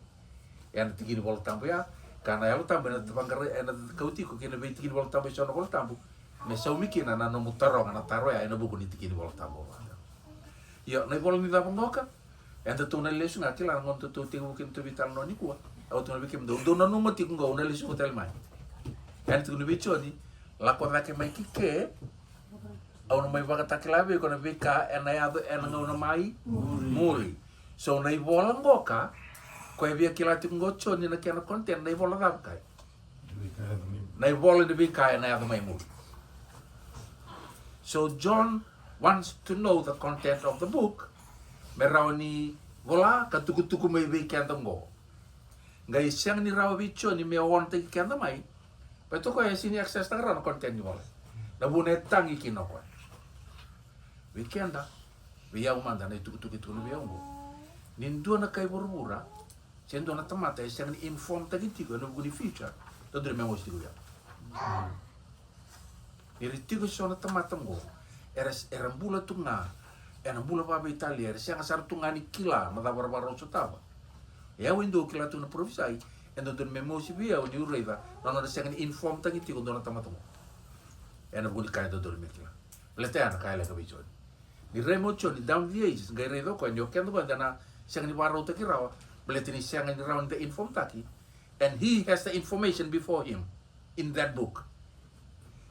ena tiki ni Vola Tabu ya, ka na Yalo Tabu ena vaqara, ena kau tiko kina vei tiki ni Vola Tabu, e so na Vola Tabu me saumi kina na nomu taroga na taro ya ena vuku ni tiki ni Vola Tabu. Io, na ivola ni cava qoka? Eda tou na lesu ga kila na gauna tou tekivu kina tou veitalanoa nikua. Au tukuna vei kemudou, dou nanuma tiko qo, au na lesu ga tale mai. Ena tukuna vei Joni, lako cake mai ki ke, au na mai vakatakila vei iko na veika ena yaco ena gauna mai muri. So na ivola qoka, koya e via kila tiko qo o Joni na kena content, na ivola cava kai? Na ivola ni veika ena yaco mai muri. So John wants to know the content of the book, me rawa ni vola ka tukutuku mai vei keda qo. Qai sega ni rawa vei Joni me warn-taki keda mai. Baleta o koya e sega ni access-taka rawa na content ni vola. Na vuna e tagi kina o koya. Vei keda, vei au mada na itukutuku e tukuna vei au qo. Ni dua na kai vuravura, se dua na tamata e sega ni inform-taki tiko ena vuku ni future, dodonu me mosi tiko vei au. Ni ra tiko eso na tamata qo, era, era bula tu ga ena bula vakaveitalia, era sega sara tu ga ni kila na cava ra vakarau sotava. E au e dua au kila tu na parofisai, e dodonu me mosi vei au niu raica na nona sega ni inform-taki tiko dua na tamata qo ena vuku ni ka e dodonu me kila. Baleta ya na ka e leqa vei Joni. Ni rai mai o Joni down the ages, qai raica o koya ni o keda qo eda na sega ni vakarautaki rawa Baleta ni sega ni rawa ni da inform taki. And he has the information before him in that book.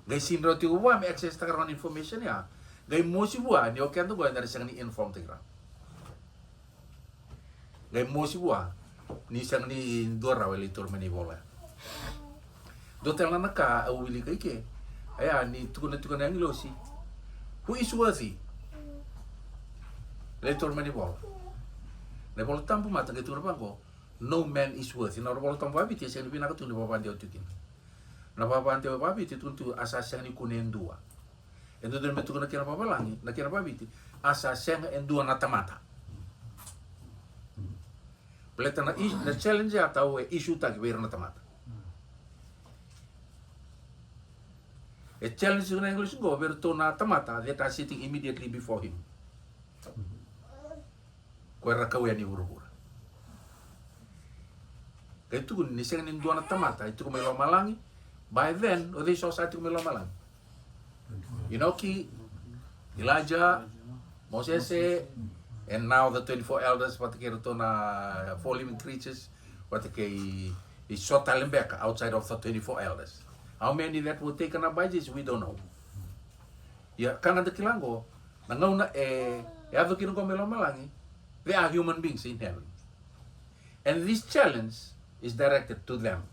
Qai sega ni rawa tiko vua me access taka rawa na information ya. Qai mosi vua ni o keda qo eda na sega ni inform taki rawa. Qai mosi vua ni sega ni dua rawa e lai taura mai na ivola ya. Dua tale na ka au wilika i ke, a ya ni tukuna tiko na agilosi, who is worthy? Lai taura mai na ivola. Na iVola Tabu mada qai tukuna vaqo, no man is worthy. Na iVola Tabu vaviti e sega ni vinaka tu ni vavadewa tu kina. Na vavadewa vaviti e tukuna tu a sa sega ni kune e dua. E dodonu me tukuna na kena vavalagi, na kena vaviti, a sa sega e dua na tamata. Baleta na is-, na challenge ya tau e issue taki vei ira na tamata. E challenge na English qo vei iratou na tamata that are sitting immediately before him. Ko era kau yani vuravura. Qai tukuni ni sega ni dua na tamata e tiko mai lomalagi. By then, o cei so sa tiko mai lomalagi? Inoki, Elijah, Mosese, and now the twenty-four elders, vata kei iratou na four living creatures, vata kei, i so tale beka outside of the twenty-four elders. How many that were taken up by Jesus, we don't know. Ia, ka ga da kila qo, na gauna e, e yaco kina qo mai lomalagi, they are human beings in heaven. And this challenge is directed to them,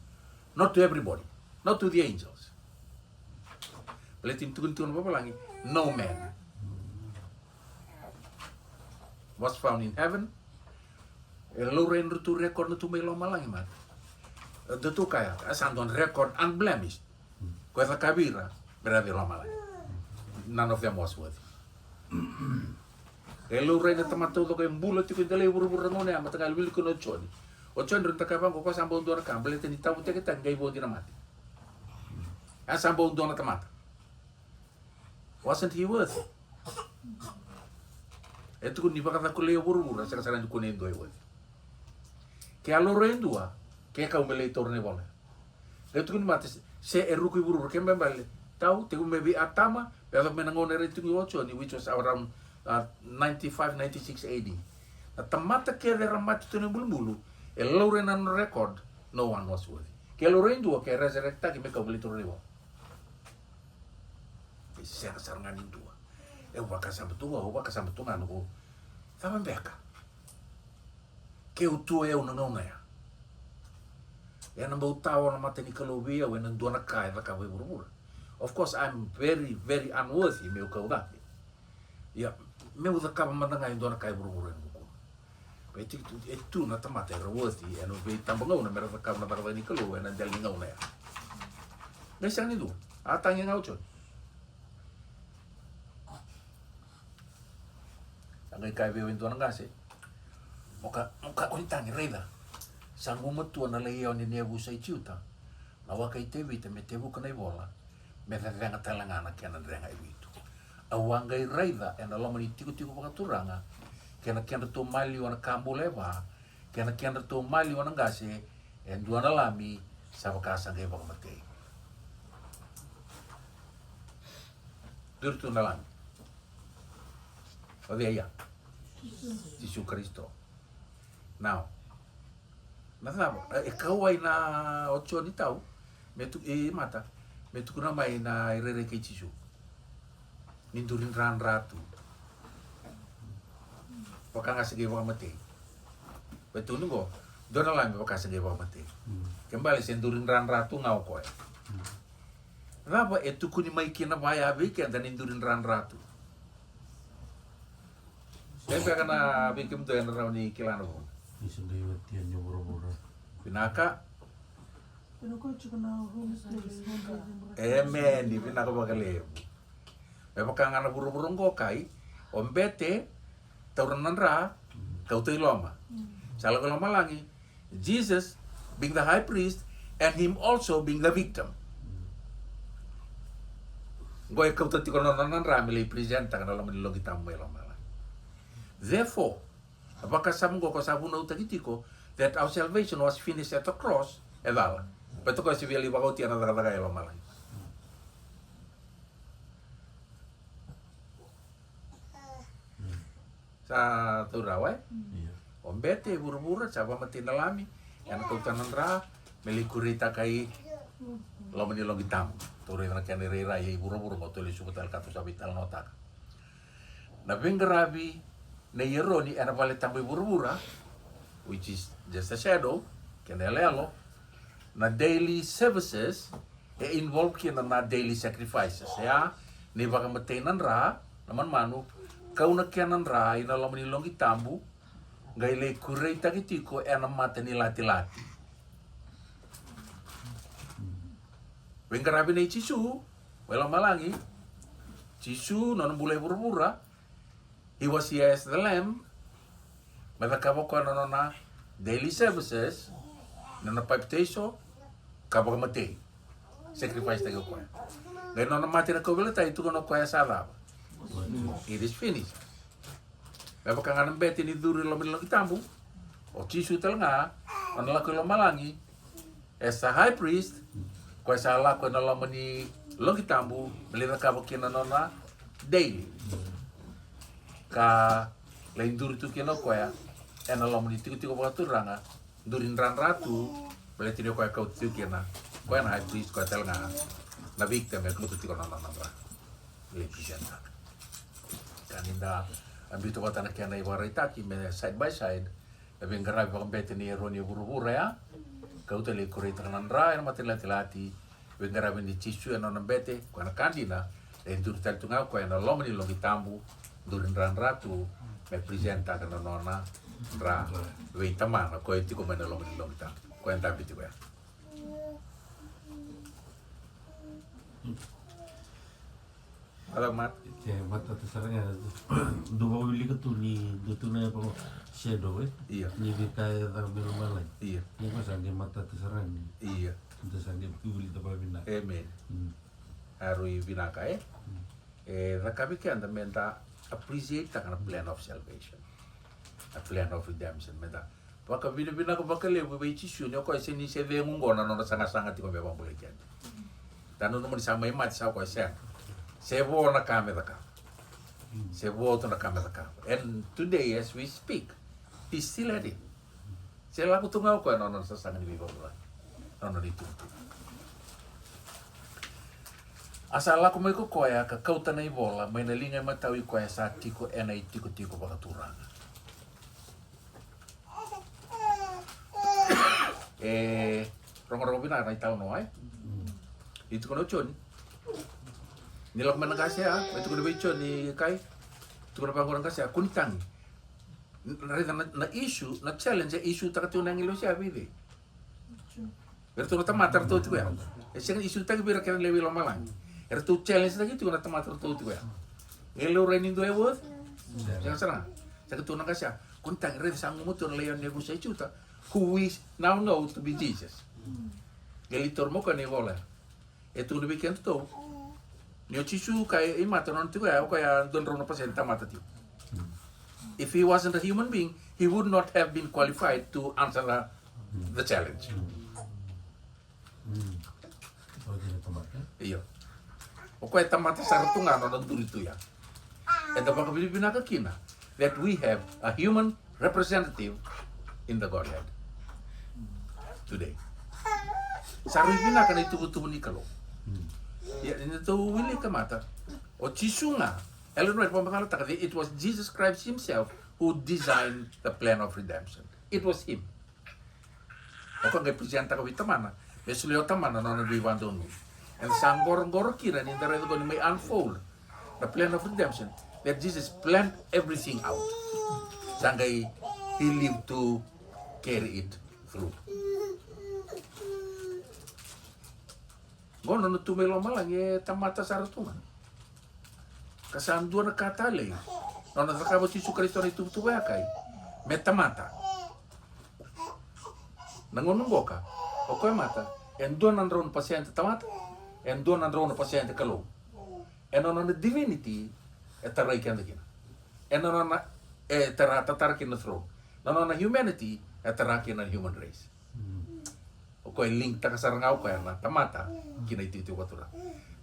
not to everybody, not to the angels. Baleta ni tukuni tu na vavalagi, no man was found in heaven. E laurai na ratou record na tu mai lomalagi mada. Datou kaya, a sa dua na record unblemished. Ko e cakavi ira me ra yaco i lomalagi. None of them was worthy. E laurai na tamata taucoko e bula tiko e delai vuravura na gauna ya, mataqali wilika o Joni. O Joni, rau na kaya vaqo, ko sa bau dua na ka, baleta ni tavuteketaki qai vo ki na mate. A sa bau dua na tamata. Wasn't he worthy? E tukuni ni vakacakulei o vuravura, sega sara ni kune e dua e worthy. Ke a laurai e dua, ke kau me lai taura na ivola. Qai tukuni mada, se e ruku i vuravura, ke bale, tau, tekivu mai vei Atama, me yaco mai na gauna e rai tiko o Joni, which was around, uh, ninety-five, ninety-six A D. Na tamata kece era mate tu na ibulubulu, e laurai na nona record, no one was worthy. Ke laurai e dua, ke resurrectaki me kau me lai taura na ivola. E sega sara ga ni dua. E vakasama tu ga, au vakasama tu ga noqu. Cava beka? Keu tu o yau na gauna ya. Ena bau tawa na mata ni Kalou vei au ena dua na ka e cakava e vuravura. Of course, I'm very, very unworthy meu kau cake. Ia, meu cakava mada ga e dua na ka e vuravura ena bukuna. E tiki tu, e tu na tamata era worthy ena veitabagauna mera cakava na cakacaka ni Kalou ena dela ni gauna ya. Qai sega ni dua. A tagi ga o Joni. A qai kaya vei au e dua na qase, mo ka, mo ka, o ni tagi, raica. Sa gumatua na laione ni yavusa i Juta, na waka i Tevita, me tevuka na ivola, me cecega tale ga na kena drega e vitu. Au a qai raica ena loma ni tikotiko vakaturaga, kei na kedratou maliwa na ka bula e va, kei na kedratou maliwa na qase, e dua na lami, sa vaka sa qai vakamatei. Duri tu na lami. O cei ya? Jisu Karisito. Now, na cava? E, e kauwai na o Joni tau me tu, e mata, me tukuna mai na irairai kei Jisu. Ni duri dradra tu. Vaka ga se qai vakamatei. Vei tu ni qo, dua na lami vaka se qai vakamatei. Ke bale se duri dradra tu ga o koya. Cava e tukuni mai kina vaya vei keda ni duri dradra tu? Vei beka na vei kemudou ena rawa ni kila na vuna. Ni se qai watia ni vuravura. Vinaka. Emeni, vinaka vakalevu. Me vaka ga na vuravura qo kai, o bete, taura na dra, kauta i loma. Sa lako i lomalagi, Jesus being the high priest and him also being the victim. Qo e kauta tiko na nona dra me lai presentaka na loma ni loqi tabu mai lomalagi. Therefore, na vakasama qo ko sa vunautaki tiko that our salvation was finished at the cross, e cala. Baleta ko se via lai vakaotia na cakacaka e lomalagi. Sa taura, e? Ia. O bete e vuravura, sa vakamatei na Lami, ena kauta na dra me lai kureitaka i loma ni loqi tabu. Tou raica na kena irairai e vuravura, mo tou lai suka tale ka tou sa veitalanoataka. Na veiqaravi nei Eroni ena vale tabu e vuravura, which is just a shadow, kena yaloyalo. Na daily services e involve kina na daily sacrifices, e a ni vakamatei na dra, na manumanu, kau na kena dra ina loma ni loqi tabu, qai lai kureitaki tiko ena mata ni latilati. Veiqaravi nei Jisu mai lomalagi. Jisu, nona bula e vuravura, he was here as the lamb. Me cakava o koya na nona daily services, na nona papitaiso, ka vakamatei. Sacrifice taki o koya. Qai nona mate na kauveilatai, tukuna o koya sa cava? It is finished. Me vaka ga na bete ni curu i loma ni loqi tabu, o Jisu tale ga, nona lako i lomalagi, as a high priest, koya sa lako ena loma ni loqi tabu me lai cakava kina na nona daily. Ka lai duri tu kina o koya ena loma ni tikotiko vakaturaga, duri dradra tu, baleta ni o koya kauta tiko kina, koya na high priest, koya tale ga na victim e kauta tiko na nona dra. Lai presentaka. Ka ni da a biuta vata na kena ivakaraitaki me side by side, na veiqaravi vakabete nei Eroni e vuravura ya, kauta lai kureitaka na dra ena mata ni latilati. Veiqaravi nei Jisu ena nona bete, koya na ka dina, e duri tale tu ga o koya ena loma ni loqi tabu, duri dradra tu, me presentaka na nona dra vei Tamana, koya e tiko mai na loma ni loqi tabu, koya e dabe tiko ya. Ala mat. Ke matata sara ga, dou vakawilika tu ni dou tu na yava shadow, e? Ia. Ni veika e caka mai lomalagi. Ia. Ni ko sa qai matata sara ga ni. Ia. Dou sa qai wilika vakavinaka. Amen. Mm. A rui vinaka, e? Mm. E cakavi keda me da appreciate taka na plan of salvation. A plan of redemption, me da vakavinavinaka vakalevu vei Jisu ni o koya se ni se cegu qo na nona sagasaga tiko me vakabulai keda. Da nanuma ni sa mai mate sa o koya, sega. Se vo na ka me cakava. Se vo tu na ka me cakava. And today as we speak, he's still at it. Se lako tu ga o koya na nona sasaga ni veivakabulai, na nona itukutuku. A sa lako mai ko koya ka kauta na ivola mai na liga imatau i koya sa tiko ena itikotiko vakaturaga. E rogorogo vinaka na italanoa, e? Ni tukuna o Joni ni lako mai na qase ya, mai tukuna vei Joni, kai tukuna vaqo na qase ya, kua ni tagi. Raica na, na issue, na challenge e issue taka tiko na agilosi ya vei cei? Eratou na tamata ratou tiko ya. E sega ni issue taki vei ira kena lewe i lomalagi. Eratou challenge taki tiko na tamata ratou tiko ya. Qai laurai ni dua e worth? Sega sara ga. Sega tu na qase ya. Kua ni tagi, raica sa gumatua na laione ni yavusa i Juta, who we now know to be Jesus. Qai lai taura mai o koya na ivola ya. E tukuna vei kedatou ni o Jisu ka e mata, nona tiko ya, o koya dua na drau na pasede tamata tiko. If he wasn't a human being, he would not have been qualified to answer the, the challenge. Io. O koya e tamata sara tu ga nona duri tu ya. Eda vakavinavinaka kina that we have a human representative in the Godhead today. Sa rui vinaka na ituvatuva ni Kalou. Ia, ni tou wilika mata, o Jisu ga, Ellen White vakamacalataka, it was Jesus Christ himself who designed the plan of redemption. It was him. O koya qai presentaka vei Tamana me solia o Tamana na nona veivakadonui. Eda sa qoroqoro kina ni da raica o koya ni mai unfold the plan of redemption, that Jesus planned everything out. Sa qai he lived to carry it through. Qo nona tu mai lomalagi e tamata sara tu ga. Ka sa dua na ka talei nona cakava o Jisu Karisito na ituvatuva ya, kai me tamata. Na gauna qoka, o koya mata e dua na drau na pasede tamata, e dua na drau na pasede Kalou. E nona, nona divinity e tarai keda kina. E nona, nona, e tara, tatara kina na throne. Na nona humanity e tara kina na human race. O koya e link taka sara ga o koya na tamata ki na itikotiko vakaturaga.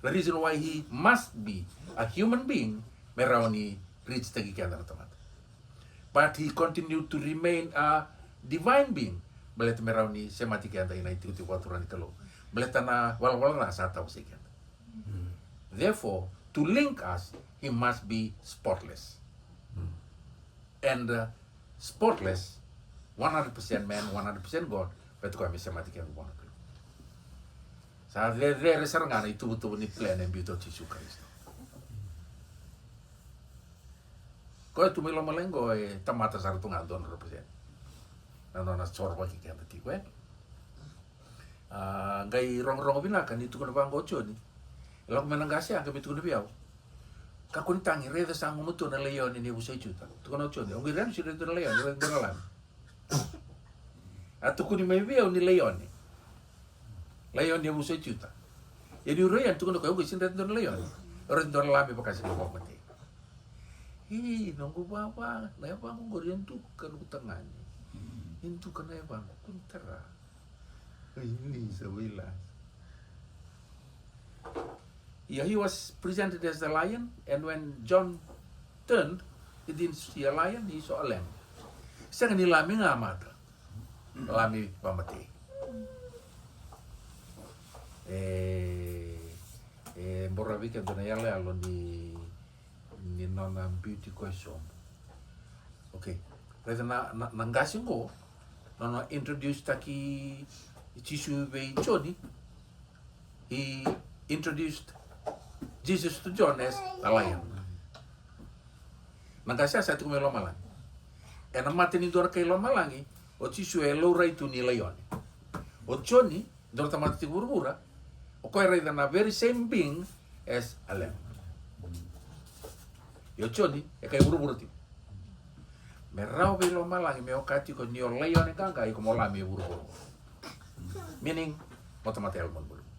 The reason why he must be a human being, me rawa ni reach taki keda na tamata. But he continued to remain a divine being. Baleta me rawa ni semati keda ina itikotiko vakaturaga ni Kalou. Baleta na valavala ca sa tawasei keda. Therefore, to link us, he must be spotless. And uh, spotless, one hundred percent man, one hundred percent God, baleta koya me semati keda vua na Kalou. Sa cecere sara ga na ituvatuva ni plan e biuta o Jisu Karisito. Koya tu mai lomalagi qo e tamata sara tu ga dua na represent. Na nona sorovaki keda tiko e. A, qai rogorogo vinaka ni tukuna vaqo o Joni. E lako mai na qase ya qai mai tukuna vei au. Kakua ni tagi, raica sa gumatua na laione ni yavusa i Juta. Tukuna o Joni, o qai raica, se raica na laione, raica na lami. A tukuni mai vei au ni laione. Laione yavusa i Juta. Ia niu rai yani tukuna o koya, au qai sega ni raica dua na laione. Au raica dua na lami vaka sega ni vakamatei. Ei, noqu vava, na yavaqu qori e duka noqu tagane. E duka na yavaqu, kua ni tara. Ei, ni sa veilawa. Yeah, he was presented as the lion, and when John turned, he didn't see a lion, he saw a lamb. Sega ni lami ga mada. Lami vakamatei. E, e borovi keda na iyaloyalo ni, ni nona biuti koya sobu. Okay. Raica na, na, na qase qo, nona introduce taki Jisu vei Joni. He introduced Jesus to John as a lion. Na qase sa tiko mai lomalagi. Ena mata ni dua na kai lomalagi, o Jisu e laurai tu ni laione. O Joni, dua na tamata tiko vuravura, o koya e raica na very same being as a lamb. Io Joni e kai vuravura tiko. Me rawa vei lomalagi me oka tiko ni o laione qaqa, iko mo lami e vuravura. Meaning, mo tamata yalomalumalumu.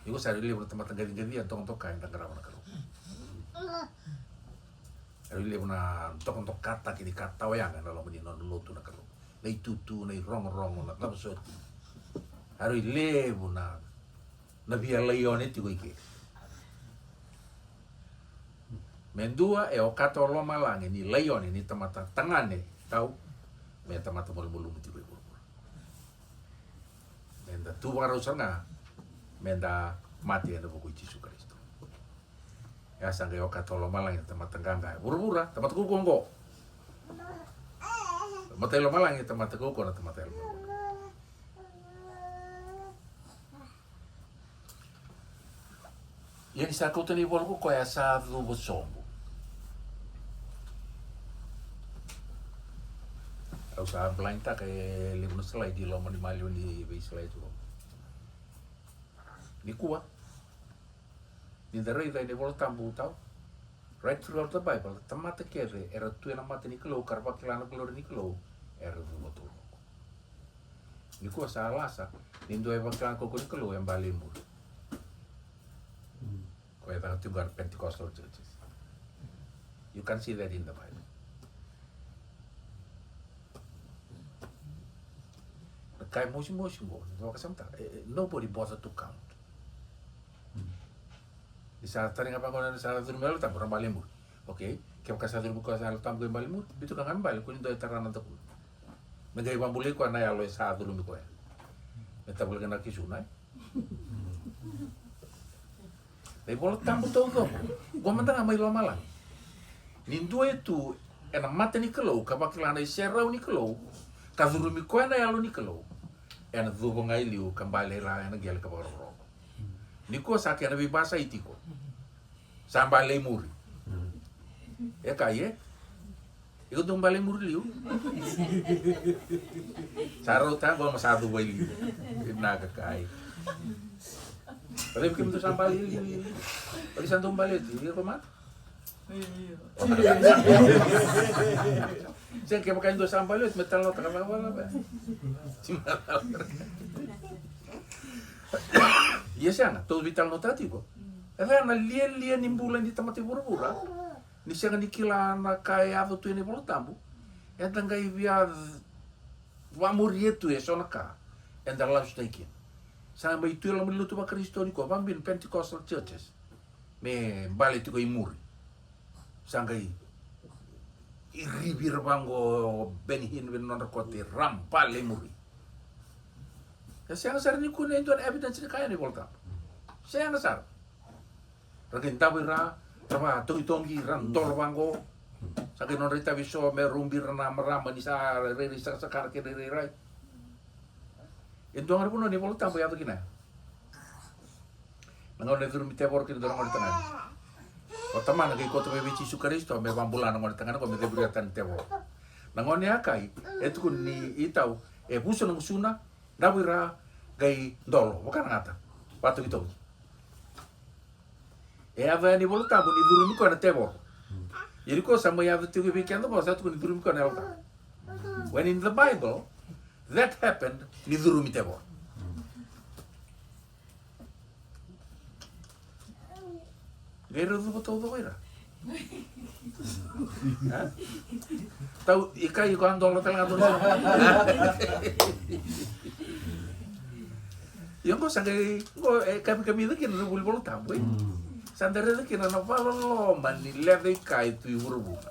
Iko sa rui levu na tamata qaciqacia, dokadoka eda qarava na Kalou. Rui levu na dokadokataki ni ka tawayaga ena loma ni nona lotu na Kalou. Na itutu, na irogorogo, na cavasoti. A rui levu na, na via laione tiko i ke. Me dua e okata o lomalagi ni laione ni tamata tagane tau, me tamata malumalumu tiko i vuravura. Meda tu vakarau sara ga, meda mate ena vuku i Jisu Karisito. E a sa qai okata o lomalagi na tamata qaqa e vuravura, tamata kaukaua oqo. Tamata i lomalagi, tamata kaukaua na tamata i lomalagi. Ia ni sa kauta na ivola ko koya sa cuva sobu. Au sa blind taka e levu na slide i loma ni maliwa ni veislide tu. Nikua ni da raica ena iVola Tabu tau, right throughout the Bible, tamata kece era tu ena mata ni Kalou ka ra vakila na glory ni Kalou era cuva taucoko. Nikua sa lasa ni dua e vakila na kaukaua ni Kalou e bale i muri. Ko e caka tiko na Pentecostal churches. You can see that in the Bible. Na ka e mosimosi qo, ni vakasamataka, e, e, nobody bother to count. Ni sa tani ga vaqo na sa curumi na Yalo Tabu, ra bale i muri. Okay, kevaka sa curumi koya sa Yalo Tabu qai bale i muri, biuta ga me bale, kua ni dua e tara na dakuna. Me qai vakabulai koya na yalo e sa curumi koya. Me tavu leka na kisu, nai? Na iVola Tabu taucoko, qo mada ga mai lomalagi. Ni dua e tu ena mata ni Kalou ka vakila na iserau ni Kalou, ka curumi koya na Yalo ni Kalou, ena cuva ga i liu ka bale i ra ena qele ka vakarokoroko. Nikua sa kena veibasai tiko. Sa bale i muri. E kai, e? Iko dau bale i muri liu? Sa rauta qo ma sa cuva i liu. Vinaka kai. Baleta kemudou sa bale i liu. Baleta sa dau bale tu, iko ma? Sega, kevaka e dua sa bale oti, me talanoataka vakalailai. Ia sega, tou veitalanoataka tiko. E cava na lialia ni bula ni tamata i vuravura? Ni sega ni kila na ka e yaco tu ena iVola Tabu, eda qai via vamuria tu eso na ka eda lasutaki kina. Sa mai tu e loma ni lotu vaKarisito nikua, vakabibi na Pentecostal churches, me bale tiko i muri. Sa qai irivi ira vaqo o Benny Hinn vei na nodra kote, ra bale muri. E sega sara ni kune e dua na evidence ni kaya na iVolatabu. Sega sara. Ra qai davo i ra, ra vakatogitogi, ra dolo vaqo. Sa qai nodra itavi eso me raubi ira na marama ni sa rairai sakasaka na kena irairai. E dua ga na vanua ni iVolatabu e yaco kina ya. Na gauna e curumi tevoro kina dua na gone tagane, o tamana qai kauta mai vei Jisu Karisito me vakabula na gone tagane qo me cevuriatani tevoro. Na gone a kai, e tukuni ni itau, e vusa na gusuna, davo i ra, qai dolo, vaka na gata, vakatogitogi. E yaco yani iVolatabu ni curumi koya na tevoro. Ia ni koya sa mai yaco tiko vei keda qo sa tukuni ni curumi koya na Yalo Tabu. When in the Bible, that happened ni curumi tevoro. Qai rau cuva taucoko ira. Tau i kai ko a dola tale ga dona. Ia qo sa qai qo e kamikamica kina na vuli Volatabu e. Sa da raica kina na vakaloloma ni leca i kai tu i vuravura.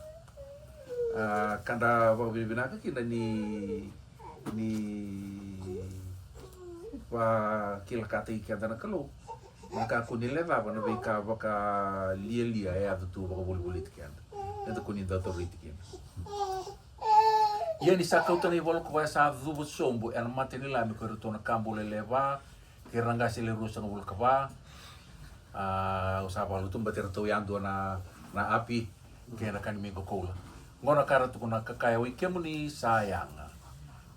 A, ka da vakavinavinaka kina ni ni vakilakataki keda na Kalou. Na kakua ni lecava na veika vakalialia e yaco tu vakavolivoliti keda. Eda kua ni da authority kina. Ia ni sa kauta na ivola ko koya sa cuva sobu ena mata ni Lami ko iratou na ka bula e lewe va kei ira na qase e lewe ruasagavulu ka va. A, au sa vakalotu bati iratou yadua na, na api kei na ka ni miqo koula. Qo na ka ra tukuna ka kaya, oi kemuni sa yaga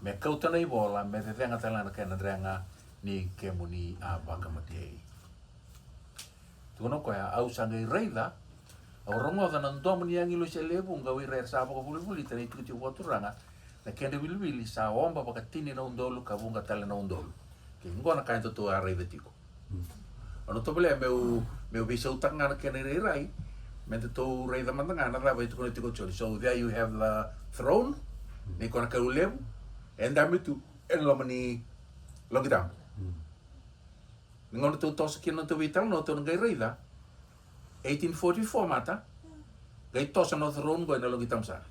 me kauta na ivola me cecega tale ga na kena drega ni kemuni a vakamatei. Tukuna o koya, au sa qai raica, au rogoca na domo ni agilosi e lewe vuqa o ira era sa vakavolivolita na itikotiko vakaturaga, na kedra iwiliwili sa oba vakatini na udolu ka vuqa tale na udolu. Kei qo na ka edatou a raica tiko. Au na tovolea meu, meu veisautaka ga na kena irairai me datou raica mada ga na cava e tukuna tiko o Joni. So there you have the throne. Ni ko na Kalou levu e dabe tu ena loma ni loqi tabu. Ni gauna tou toso kina na tou veitalanoa tou na qai raica eighteen forty-four mata, qai toso na throne qo ena loqi tabu sara.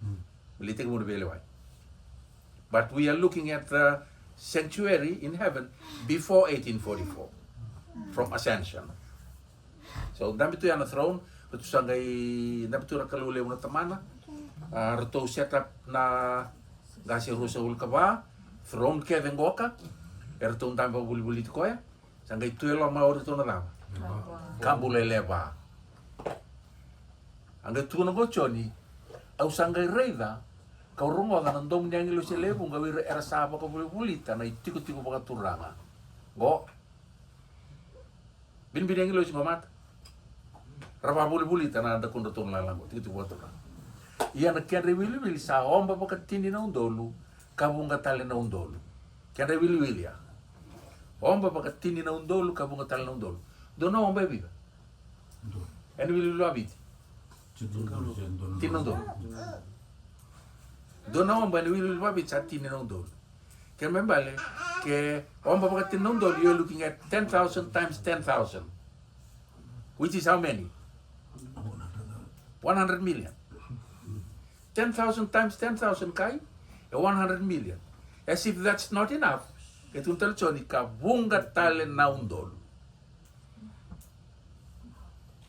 Me lai tekivuna veilewai. But we are looking at the sanctuary in heaven before eighteen forty-four, from ascension. So dabe tu ya na throne, ratou sa qai dabe tu na Kalou levu na Tamana. A, ratou set up na qase ruasagavulu ka va, throne kece qoka, eratou dabe vakavolivoliti koya. Sa qai tu e loma o iratou na cava? Ka bula e lewe va. A qai tukuna qo o Joni, au sa qai raica, kau rogoca na domo ni agilosi e lewe vuqa o ira era sa vakavolivolita na itikotiko vakaturaga. Qo. Binibini agilosi qo mata. Ra vakavolivolita na dakudratou na lala qo, itikotiko vakaturaga. Ia na kedra iwiliwili sa oba vakatini na udolu ka vuqa tale na udolu. Kedra iwiliwili ya. Oba vakatini na udolu ka vuqa tale na udolu. Dua na oba e vica? Ena iwiliwili vakaviti? Tini na udolu. Dua na oba ena iwiliwili vakaviti sa tini na udolu. Kena ibalebale, ke oba vakatini na udolu, you are looking at ten thousand times ten thousand, which is how many? One hundred million. Ten thousand times ten thousand kai e one hundred million. As if that's not enough, e tukuna tale o Joni ka vuqa tale na udolu.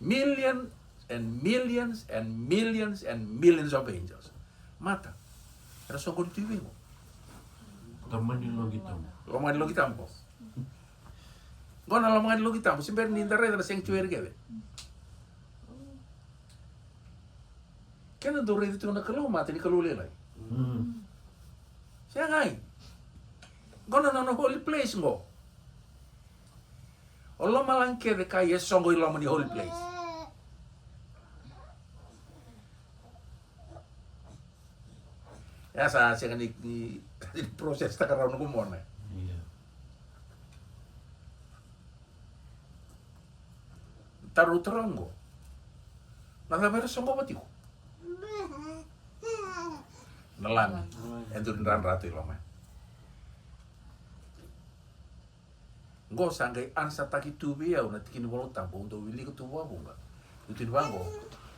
Millions and millions and millions and millions of angels. Mata, era soqoni tu i vei qo? Loma ni loqi tabu. Loma ni loqi tabu. Qo na loma ni loqi tabu, se bera ni da raica na sanctuary kece. Kena dau raica tiko na Kalou, mata, ni Kalou lailai. Sega. Qo na nona holy place qo. O lomalagi kece ka e soqo i loma ni holy place. E sa sega ni, ni process taka rawa na noqu mona. Taro, taro qo. Na cava era soqova tiko? Na Lami. E duri dradra tu i loma. Qo sa qai ansataki tu vei au na tiki ni Vola Tabu au dau wilika tu vakavuqa. Dau tini vaqo.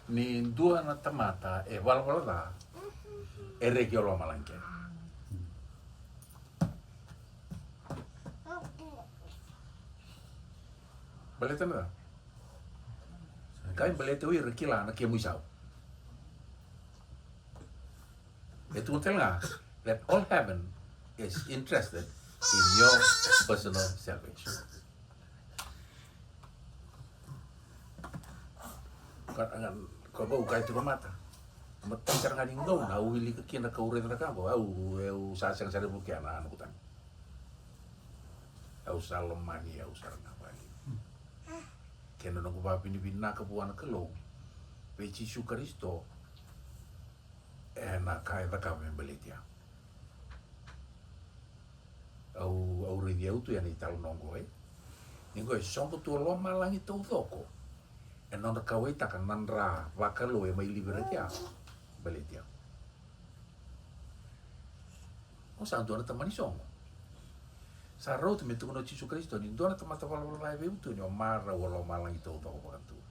Ni dua na tamata e valavala ca, e reki o lomalagi kece. Baleta na ca? Qai baleta o ira kila na kemu isau. E tukuna tale ga that all heaven is interested in your personal salvation. Ka, ka, ka vou kai tu na mata. Matai sara ga ni gauna au wilika kina kau raica na ka qo, au, au sa sega sara ni vukea na noqu tagi. Au sa lomani au sara ga vale. Kena noqu vakavinavinaka vua na Kalou vei Jisu Karisito ena ka e cakava me baleti au. Au, au raici au tu ena italanoa oqo, e. Ni qo e soqo tu o lomalagi taucoko ena nodra kauwaitaka na dra vakalou e mai liviraki au, baleti au. O sa dua na tamani soqo. Sa rauta me tukuna o Jisu Karisito ni dua na tamata valavala ca e veivutuni, o marau o lomalagi taucoko vakadua.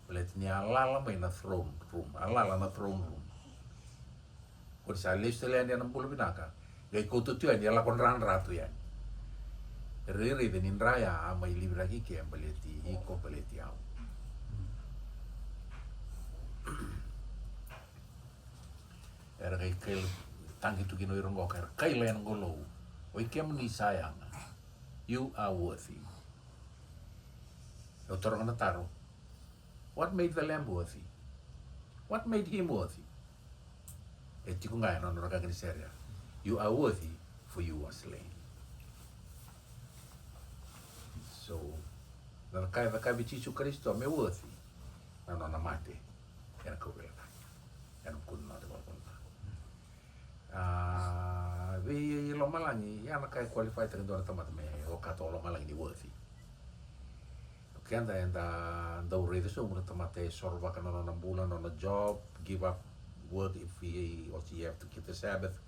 Baleta ni a lala mai na throne room, a lala na throne room. Ko ni sa lesu tale yani ena bula vinaka, qai kauta tu yani, e lako dradra tu yani. Rairai ni dra ya a mai liviraki ke baleti iko, baleti au. Era qai kaila, tagi tu kina o ira qo ka era kaila ena qolou. Oi kemuni sa yaga. You are worthy. Au taroga na taro. What made the lamb worthy? What made him worthy? E tiko ga ena nodra qaqa ni sere ya. You are worthy, for you were slain. So na ka e cakava vei Jisu Karisito me worthy na nona mate ena kauveilatai. Ena vuku ni nona ivalavala ca. A, vei lomalagi, ya na ka e qualify taka e dua na tamata me okata o lomalagi ni worthy. O keda eda dau raica sobu na tamata e sorovaka na nona bula, na nona job, give up work if he or she have to keep the Sabbath.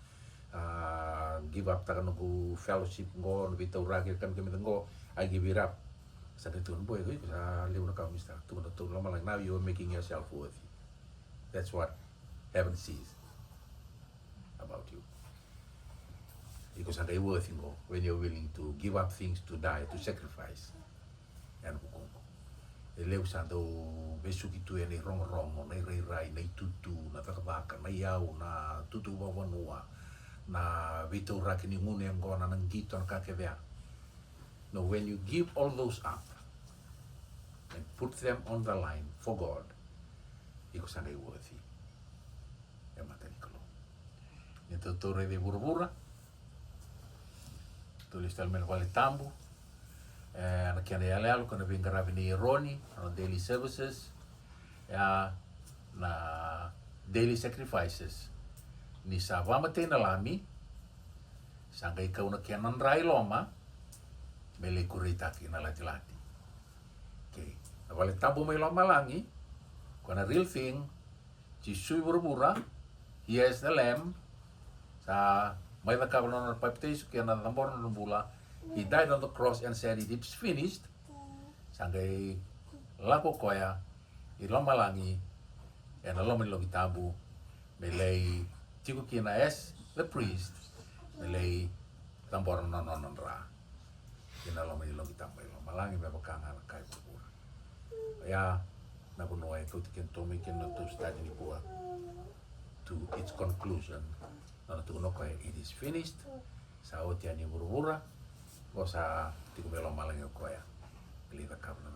A, give up taka noqu fellowship qo, na veitauraki, na kamikamica qo, I give it up. Sa qai tukuna, boy, iko sa levu na ka, mister. Tukuna tu lomalagi, now you are making yourself worthy. That's what heaven sees about you. Iko sa qai worthy qo when you're willing to give up things, to die, to sacrifice. Ena vukuqu. E levu sa dau vesuki tu ena irogorogo, na irairai, na itutu, na cakacaka, na iyau, na tutu vakavanua, na veitauraki ni gunu yaqona, na qito, na ka kece ya. No, when you give all those up and put them on the line for God, iko sa qai worthy e mata ni Kalou. Ni tautauri e vuravura, tou lesu tale mai na vale tabu. E, na kena iyaloyalo ko na veiqaravi nei Eroni, na daily services, ya na daily sacrifices. Ni sa vamatei na lami, sa qai kau na kena dra i loma me lai kureitaki na latilati. Okay. Na vale tabu mai lomalagi, ko na real thing, Jisu i vuravura, he as the lamb, sa mai cakava na nona papitaiso kei na cabora na nona bula. He died on the cross and said, it is finished. Sa qai lako koya i lomalagi ena loma ni loqi tabu me lai tiko kina as the priest, me lai cabora na nona dra ina loma ni loqi tabu mai lomalagi me vaka ga na kai vuravura. Oya na vanua e kauti kedatou mai kina na nodatou study nikua to its conclusion. Na nona tukuna o koya, it is finished. Sa oti yani vuravura. Qo sa tiko mai lomalagi o koya. Lai cakava na